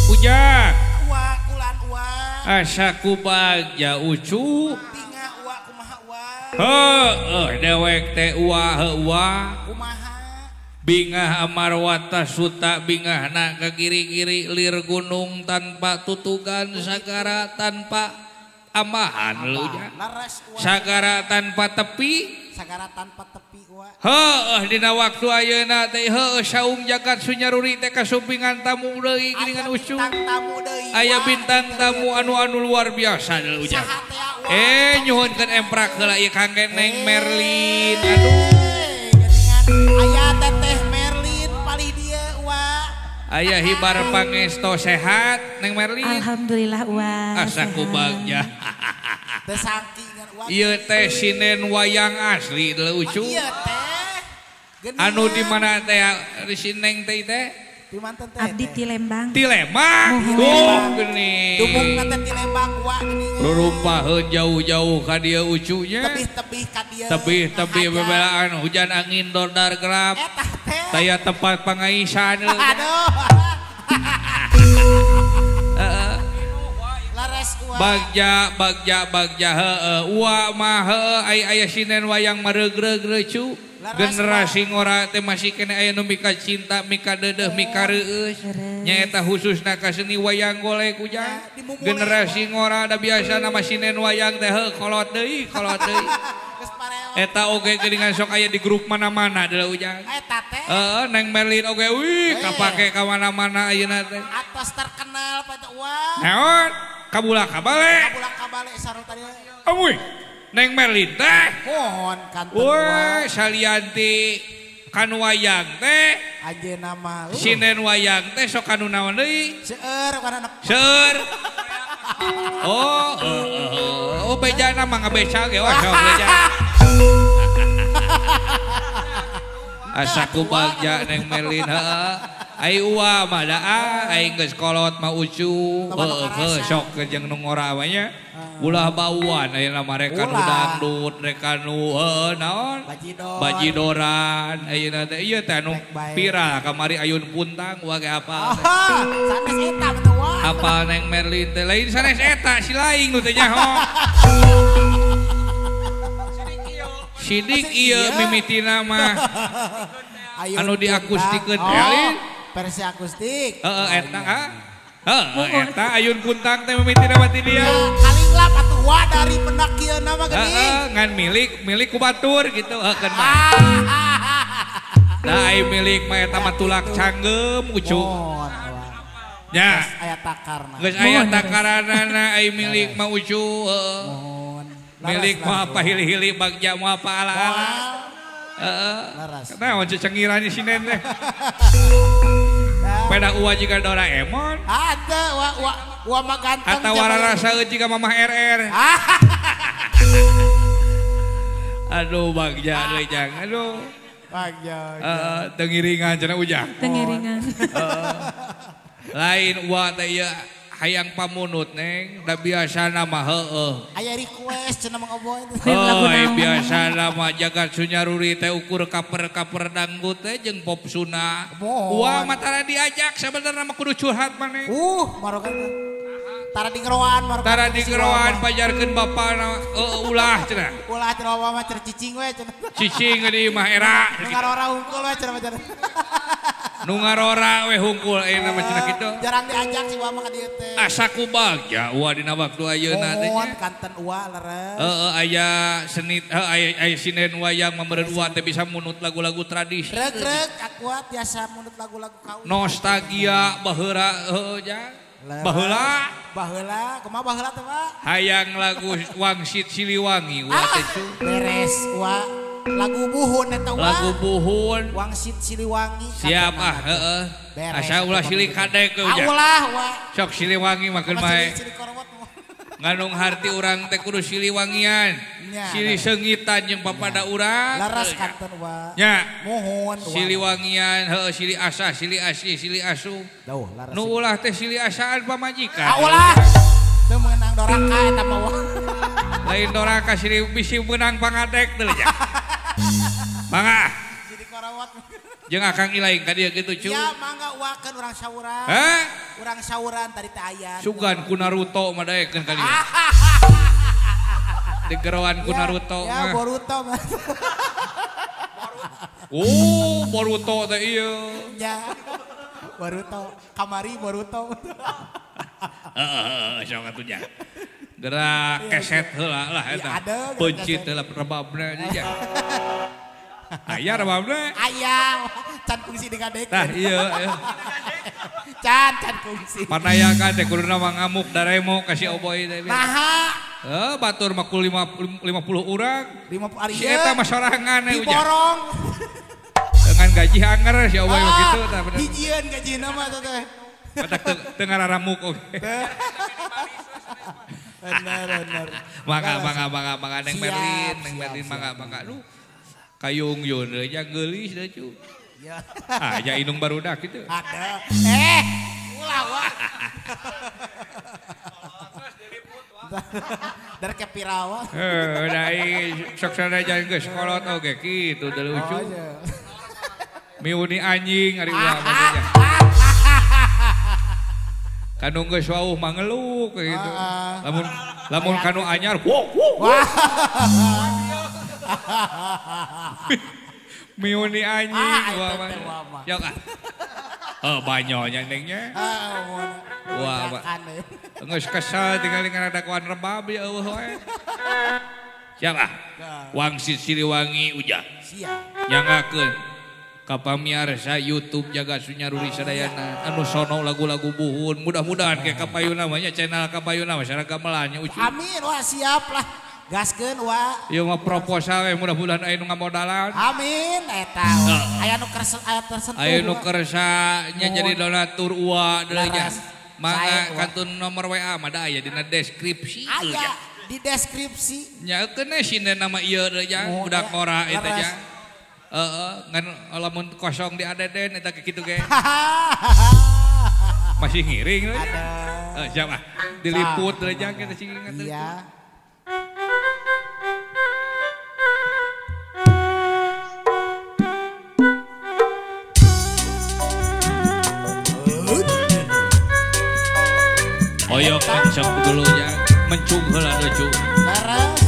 Ujang. Uwa kulan uwa. Asa ku bagja ucu. Bingah uwa kumaha uwa. Heueuh dewek teh uwa heuh uwa. Kumaha? Bingah amarwata suta bingahna ka kiri-kiri lir gunung tanpa tutugan sagara tanpa amahan ujang. Sagara tanpa tepi. Sagara tanpa tepi uwa. Heueuh dina waktu ayeuna teh heueuh saung jagat sunyaruri teh kasumpingan tamu deui geuningan ucu. Aya bintang tamu anu-anu luar biasa deui ujang. Nyuhunkeun emprak heula ieu kangge Neng Merlin. Aduh. Aya teteh Merlin palih dieu uwa. Aya hibar pangesto sehat Neng Merlin. Alhamdulillah uwa. Asa ku bagja. Teu saking uwa. Ieu teh sinen wayang asli deui ucu. Ieu teh. Anu di mana teh si Neng teh teh? Di manten teh. Abdi ti Lembang. Ti Lembang. Tuh geuning. Dumungna teh ti Lembang uwa geuning. Rurumpaheun jauh-jauh ka dieu ucunya. Tebih-tebih ka dieu. Tebih-tebih bebelaan hujan angin dordar gelap. Eta teh. Taya tempat pangaisan. Aduh. Laras uwa. Bagja bagja bagja heueuh uwa mah heueuh aya sinen wayang mareugreug reucu. Generasi ngora teh masih kene aya nu mika cinta, mika deudeuh, mika reueus. Nyaeta khususna ka seni wayang golek ujang. Generasi ngora da biasana mah sinen wayang teh heuh kolot deui, kolot deui. Eta oge geuningan sok aya di grup mana-mana deui ujang. Eta teh. Heeh, Neng Merlin oge wih kapake ka mana-mana ayeuna teh. Atos terkenal pada uang. Naon? Kabula kabale. Kabula kabale sareng tadi. Amuy. Neng Merlin teh. Mohon kanten. Wah, salianti kanu wayang teh. Anjeunna mah. Sinen wayang teh sok kanu naon deui? Seueur kana. Seueur. Oh, oh, bejana mah ngabeca ge wah sok beja. Asa ku bagja Neng Merlin heueuh. Ai uwa mah daa, aing geus kolot mah ucu. Heueuh sok jeung nu ngora mah nya. Ulah bauan ayeuna mah rek nu dangdut, rek nu heueuh naon? Bajidoran ayeuna teh ieu teh anu viral kamari Ayun Puntang uwa ge apal. Sanes eta betul wa. Apal Neng Merlin teh lain sanes eta si laing nu teh nyaho. Sidik ieu mimitina mah anu diakustikeun teh versi akustik. Heeh eta ah. Heeh eta Ayun Puntang teh mimitina mah ti dia. Kalinglap atuh wa dari pendakieuna mah geuning. Heeh ngan milik ku batur gitu heuh keun mah. Da ai milik mah eta mah tulak canggeum ucu. Nya geus aya takarna. Geus aya takaranana ai milik mah ucu heuh. Milik mah apa hili-hili bagja mah apa ala-ala. Heeh. Naon cecengiran sinen teh. Peda uwa jiga Doraemon. Ada uwa uwa uwa mah ganteng. Atawa rarasaeun jiga Mamah RR. Aduh bagja deui jang. Aduh. Bagja. Heeh, teu ngiringan cenah ujang. Teu ngiringan. Lain uwa teh ieu hayang pamunut Neng, da biasana mah heueuh. Aya request cenah Mang Oboy. Heuh, biasana mah jagat sunyaruri teh ukur kaper-kaper dangdut teh jeung pop Sunda. Uwa mah tara diajak sabenerna mah kudu curhat maneh. Marokan. Tara digeroan marokan. Tara digeroan pajarkeun bapana ulah cenah. Ulah cenah uwa mah cenah cicing we cenah. Cicing di imah era. Nu ngarora hungkul we cenah mah. Nu ngarora we hungkul ayeuna mah cenah kitu. Jarang diajak si uwa mah ka dieu teh. Asa ku bagja uwa dina waktu ayeuna teh. Mohon kanten uwa leres. Heeh aya seni aya sinen wayang mameureun uwa teh bisa munut lagu-lagu tradisi. Reug-reug aku biasa munut lagu-lagu kawi. Nostalgia baheula heueuh jang. Baheula. Baheula, kumaha baheula teh, Pak? Hayang lagu Wangsit Siliwangi uwa teh cu. Beres uwa. Lagu buhun eta uwa. Lagu buhun. Wangsit Siliwangi. Siap ah heeh. Asa ulah silih kadek we ujang. Ulah uwa. Sok Siliwangi mah keun bae. Nganung harti urang teh kudu Siliwangian. Silih seungitan jeung papada urang. Laras kanten uwa. Nya. Mohon uwa. Siliwangian heueuh silih asah, silih asih, silih asuh. Dauh laras. Nu ulah teh silih asaan pamajikan. Ah ulah. Teu meunang doraka eta mah. Lain doraka silih bisi meunang pangadek teh nya. Mangga. Jadi korawat. Jeung Akang Ilaing ka dieu kitu cu. Ya mangga uakeun urang sauran. Hah? Urang sauran tadi teh aya. Sugan ku Naruto mah daekeun ka dieu. Digeroan ku Naruto mah. Ya Boruto mah. Oh, Boruto teh ieu. Ya. Boruto, kamari Boruto. Heeh, sok atuh nya. Gerak keset heula lah eta. Peuncit heula rebabna nya. Aya rebabna? Aya, can kungsi digadekeun. Tah ieu. Can kungsi. Panayakan teh kuduna mah ngamuk daremo ka si Oboy teh. Naha? Heuh, batur mah ku 50 urang. 50 ari si eta mah sorangan we diborong. Dengan gaji anger si Oboy mah kitu tah bener. Hijieun gajina mah teh. Batak teu ngararamuk oge. Bener. Mangga Neng Merlin, mangga. Duh. Kayung yun deui nya geulis deui cu. Ya. Ah, nya indung barudak kitu. Ada. Ulah wah. Dari kepirawa. Heuh, da sok sanajan geus kolot oge kitu deui lucu. Miuni anjing ari ulah maksudnya. Kanu geus wauh mangeluk gitu. Lamun kanu anyar wok wok. Miuni anjing wah mah. Yok ah. Oh banyonya nengnya. Wah, geus kesel tinggal ngaradakuan rebab ya eueuh we. Siap ah. Wangsit Siliwangi ujah. Siap. Nyangakeun ka pamiarsa YouTube Jaga Sunyaruri sadayana anu sono lagu-lagu buhun mudah-mudahan ke kapayuna mah nya channel kapayuna masyarakat gamelan nya ucu. Amin wah siap lah. Gaskeun wa. Ieu mah proposal we mudah-mudahan aya nu ngamodalan. Amin eta. Aya nu kersa aya tersentuh. Aya nu kersa nya jadi donatur ua deui nya. Mangga kantun nomor WA mah da aya dina deskripsi. Aya di deskripsi. Nya keun sinden nama ieu deui nya budak ngora eta nya. Heeh, ngan lamun kosong di ADD eta kitu ge. Masih ngiring we. Heeh, siap ah. Diliput deui nya kita sing ingat. Iya. Oyok sok dulu nya mencung heula deui cu. Leres.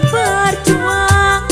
Perjuangan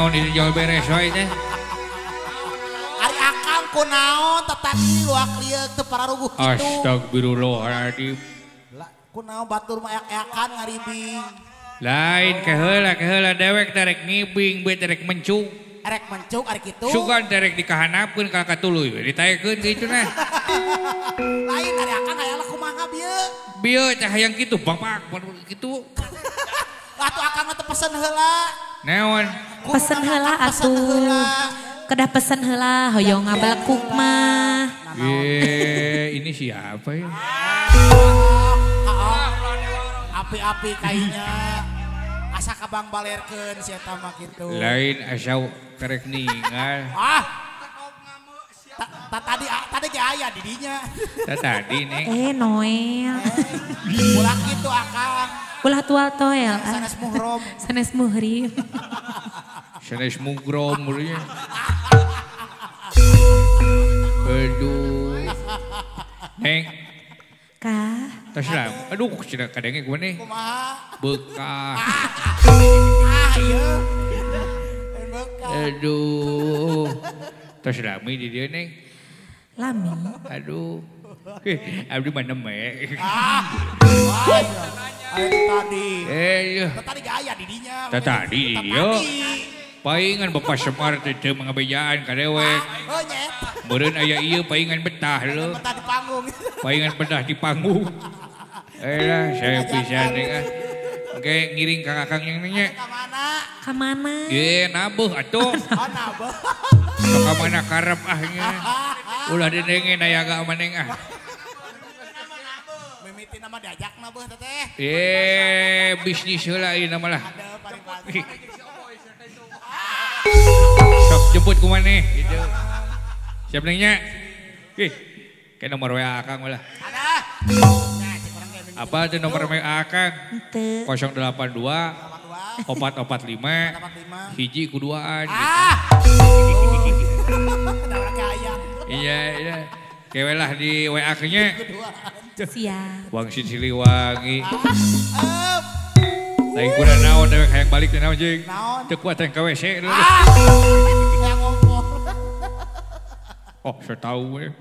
Naon itu jual beres wae teh. Ari akang kunaon tadi luak lieuk teu pararuguh kitu. Astagfirullahaladzim. Lah kunaon batur mah eak-eakan ngaribing. Lain keheula dewek terek ngibing beuh terek mencung. Erek mencung arek kitu. Sugan terek dikahanapkeun ka katuluy we ditaekeun kitu nah. Lain ari akang hayang kumaha bieu? Bieu teh hayang kitu bapak kitu. Atuh akang mah teu pesen heula. Naon? Pesen heula atuh. Kedah pesen heula hoyong ngabelekuk mah. Ini siapa ya? Api-api kayaknya. Asa kabang balerkeun si eta mah kitu. Lain asa kerek ningal. Ah. Tadi ge aya di dinya. Tadi nih. Noel. Ulah kitu akang. Ulah tual toel. Sanes muhrom. Sanes muhrim. Sanes mugrom mulia. Aduh. Neng. Kah. Tos lah. Aduh, cenah kadenge gue nih. Kumaha? Bekah. Ah, ieu. Bekah. Aduh. Tos lami di dieu neng. Lami. Aduh. Abdi mah neme. Ah. Tadi. Iya. Tadi gaya di dinya. Tadi ieu. Paingan Bapak Semar teh teu mangabejaan ka dewek. Oh nyet. Meureun aya ieu paingan betah leuh. Betah di panggung. Paingan betah di panggung. Lah saya pisan deui ah. Engke ngiring ka kakang yang nya. Ka mana? Ka mana? Ye nabeuh atuh. Oh nabeuh. Ka mana karep ah nya. Ulah didenge aya ga maneng ah. Mimiti nama diajak nabeuh teteh. Bisnis heula ieu nama lah. Ada paling pagi. Sok jemput ku maneh gitu. Siap nengnya? Ih, kayak nomor WA akang lah. Ada. Apa tuh nomor WA akang? 082 445 hiji kuduaan gitu. Iya, iya. Kewelah di WA nya. Siap. Wangsit Siliwangi. Lain kurang naon dewek hayang balik teh naon jeung. Teu kuat teh ka WC. Ah. Hayang ngompol. Oh, saya tahu we.